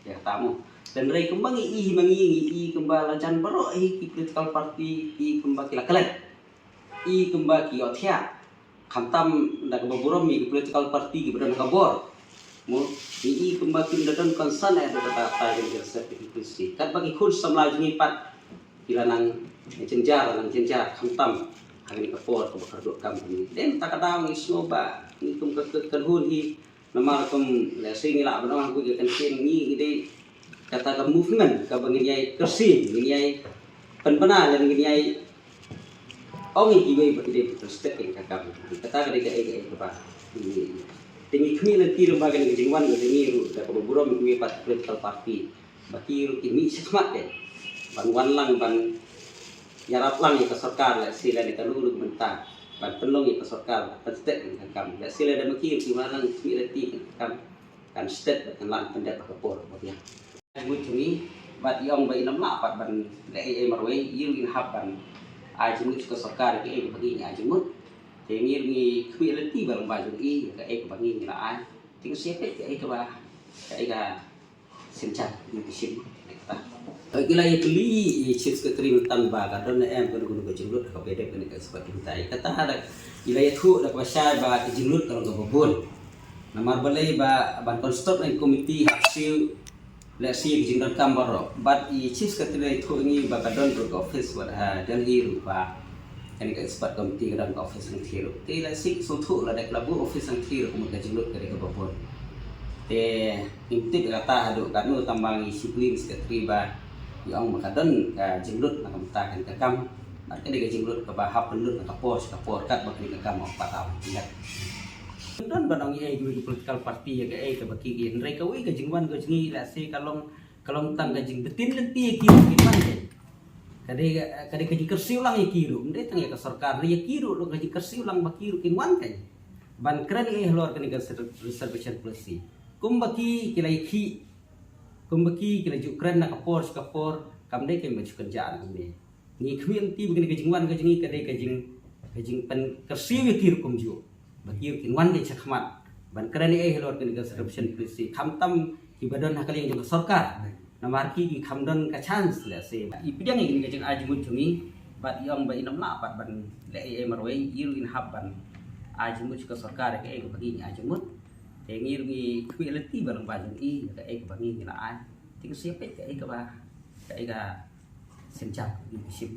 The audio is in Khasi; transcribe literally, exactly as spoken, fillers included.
Kata mo. Hynrei kumba ngi i hi ma ngi, ngi i kumba la jan baroh hi ki political party i kumba ki la klet, i kumba ki ïohthiah. Khamtam da kaba burom ïa ki political party kiba don ha ka bor. Mo, ngi i kumba kim da don concern ïa kata ka ïa ka reservation policy. Katba ki khun samla jong ngi pat ki la nang jynjar, la nang jynjar khamtam ha kane ka por kaba kyrduh kam kane. Te mynta ka daw ngi sngew ba ngi kum ka, ka, ka hun hi. Namar kum lehse ngi lah ban ong ha kawei ka kyntien ngi, ngi dei kata ka movement kaba ngin ïai kyrsiew, ngin ïai pynbna lane ngin ïai ong ïa kiwei ba ki dei ban step ïa ka kam. Kata ka dei kaei kaei kaba ngi, te ngi khmih lynti ruh ba kane ka jingwan ka jong ngi ruh da kaba burom ïa kiwei pat political party ba ki ruh ki mih shakhmat de ban wan lang ban ïarap lang ïa ka sorkar, lehse lane ka lum ruh mynta ban pynlong ïa ka sorkar ban step ïa ka kam. Lehse lada ma ki ruh ki wan lang khmih lynti ka kam kan step kan lah pyndep ha ka por kaba biang. Ai jingmut jong ngi, bad i ong ba in ym lah pat ban leh ei ei marwei, i ruh in hap ban ai jingmut sha ka sorkar ïa kaei kaba ngi ngi ai jingmut. Te ngi ruh ngi khmih lynti ba long ba jong i ïa kaei kaba ngi ngi la ai. Te ngi sngewbha kaei kaba, kaei ka synshar ngi ki shim. Ki la ïa kylli i Chief Secretary mynta ba ka don ne em kano kano ka jinglut ha kaba ïadei bad kane ka expert committee. Kata da i la ïathuh da kaba shai ba ka jinglut ka long kaba bun. Namar balei ba ban constitute ïa ka committee hap siew lehse ka jingdonkam baroh. Bad i Chief Secretary la ïathuh ïa ngi ba ka don ruh ka office wat ha Delhi ruh ba kane ka expert committee ka don ka office hangtei ruh. Te lehse sngewthuh lada ka la buh office hangtei ruh ka mut ka jinglut ka dei kaba bun. Te ngim tip ïa kata haduh katno tang ba ngi shu kylli i Secretary ba i ong ba ka don ka jinglut na ka bynta kane ka kam. Bad ka dei ka jinglut kaba hap pynlut na ka por sha ka por katba kane ka kam ong pat ong. Ngim don ban ong ïa kiwei ki political party ïa kaei kaba ki ki, hynrei kawei ka jingwan ka jong ngi lehse ka long, ka long tang ka jingbtin lynti ïa ki ruh kin wan kein. Ka dei, ka dei ka jingkyrsiew lang ïa ki ruh, ym dei tang ïa ka sorkar, ïa ki ruh long ka jingkyrsiew lang ba ki ruh kin wan kein ban kren ïa halor kane ka reservation policy. Kumba ki ki la ïakhih, kumba ki ki la ju kren na ka por sha ka por, kam dei kein ban shu kynjah na kumne. Ngi khmih lynti ba kane ka jingwan ka jong ngi ka dei ka jing, ka jingpynkyrsiew ïa ki ruh kumjuh ba ki ruh kin wan kein shakhmat ban kren ei ei halor kane ka reservation policy, khamtam kiba don ha ka liang jong ka sorkar. Namar ki ki kham don ka chance lehse. I pdiang ïa kane ka jingai jingmut jong ngi bad i ong ba in ym lah pat ban leh ei ei marwei, i ruh in hap ban ai jingmut sha ka sorkar ïa kaei kaba ngi ngi ai jingmut. Te ngi ruh ngi khmih lynti ba long ba jong i ïa kaei kaba ngi ngi la ai. Te ngi sngewbha kaei kaba, kaei ka synshar ngi ki shim.